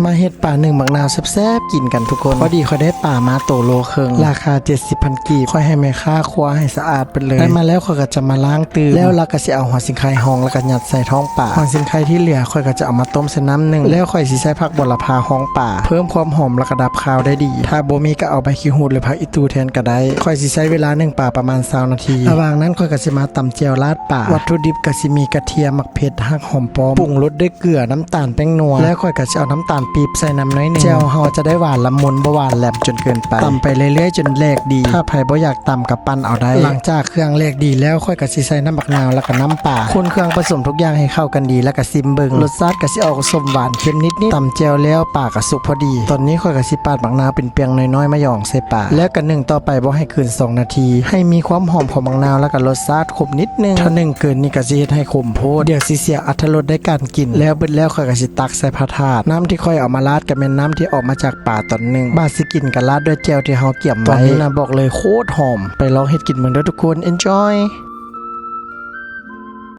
ມາເຮັດປາໜຶ້ງໝາກນາວແຊບໆກິນກັນທຸກຄົນ. ພໍດີຂ້ອຍໄດ້ປາມາໂຕໂລເຄິ່ງ ລາຄາເຈັດສິບພັນກີບ. ຂ້ອຍໃຫ້ແມ່ຄ້າຄົວໃຫ້ສະອາດເບິດເລີຍ. ໄດ້ມາແລ້ວຂ້ອຍກໍຈະມາລ້າງຕື່ມ ແລ້ວລາວກໍຊິເອົາຫົວສີໄຄຮ່ອງ ແລ້ວກໍຍັດໃສ່ທ້ອງປາ. ຫົວສີໄຄທີ່ເຫຼືອຂ້ອຍກໍຈະເອົາມາຕົ້ມໃສ່ນ້ຳໜຶ້ງ ແລ້ວຂ້ອຍຊິໃສ່ຜັກບົວລະພາຮ່ອງປາ ເພີ່ມຄວາມຫອມ ແລ້ວກໍດັບຄາວໄດ້ດີ. ຖ້າບໍ່ມີກໍເອົາໃບຂີ້ຫູດ ຫຼື ຜັກອີຕູແທນກໍໄດ້. ຂ້ອຍຊິໃຊ້ເວລາໜຶ້ງປາປະມານຊາວນາທີ. ລະຫວ່າງນັ້ນຂ້ອຍກໍຊິມາຕຳແຈ່ວລາດປາ. ວັດຖຸດິບກໍຊິມີກະທຽມ, ໝາກເຜັດ, ຮາກຫອມປ້ອມ, ປຸງລົດດ້ວຍເກືອ, ນ້ຳຕານ, ແປ້ງນົວ ແລ້ວຂ້ອຍກໍຊິເອົານ້ຳຕານປີບໃສ່ນຳໜ້ອຍໜຶ່ງ. ແຈ່ວເຮົາຈະໄດ້ຫວານລະມຸນ, ບໍ່ຫວານແຫຼມຈົນເກີນໄປ. ຕຳໄປເລື້ອຍໆຈົນແຫຼກດີ. ຖ້າໃຜບໍ່ຢາກຕຳກໍປັ່ນເອົາໄດ້. ຫຼັງຈາກເຄື່ອງແຫຼກດີແລ້ວ ຂ້ອຍກໍຊິໃສ່ນ້ຳບັກນາວ ແລ້ວກໍນ້ຳປາ. ຄົນເຄື່ອງປະສົມທຸກຢ່າງໃຫ້ເຂົ້າກັນດີ ແລ້ວກໍຊິມເບິ່ງ. ລົດຊາດກໍຊິອອກສົ້ມຫວານເຄັມນິດໆ. ຕຳແຈ່ວແລ້ວ ປາກໍສຸກພໍດີ. ຕອນນີ້ຂ້ອຍກໍຊິປາດບັກນາວເປັນປ່ຽງນ້ອຍໆມາຢອງໃສ່ປາ ແລ້ວກໍໜຶ້ງຕໍ່ໄປບໍ່ໃຫ້ເກີນສອງນາທີ ໃຫ້ມີຄວາມຫອມຂອງບັກນາວ ແລ້ວກໍລົດຊາດຂົມນິດໜຶ່ງ. ຖ້າໜຶ້ງເກີນນີ້ກໍຊິເຮັດໃຫ້ຂົມໂພດ ດຽວຊິເສຍອັດຖະລົດໃນການກິນ. ແລ້ວເບິດແລ້ວຂ້ອຍກໍຊິຕັກໃສ່ພະທາດ. ນ້ຳທີ່ຂ້ອຍເອົາມາລາດກໍແມ່ນນ້ຳທີ່ອອກມາຈາກປາຕອນໜຶ້ງ. ບາດຊິກິນກໍລາດດ້ວຍແຈ່ວທີ່ເຮົາກຽມໄວ້. ຕອນນີ້ນະບອກເລີຍໂຄດຫອມ. ໄປລອງເຮັດກິນເບິ່ງເດີທຸກຄົນ. Enjoy.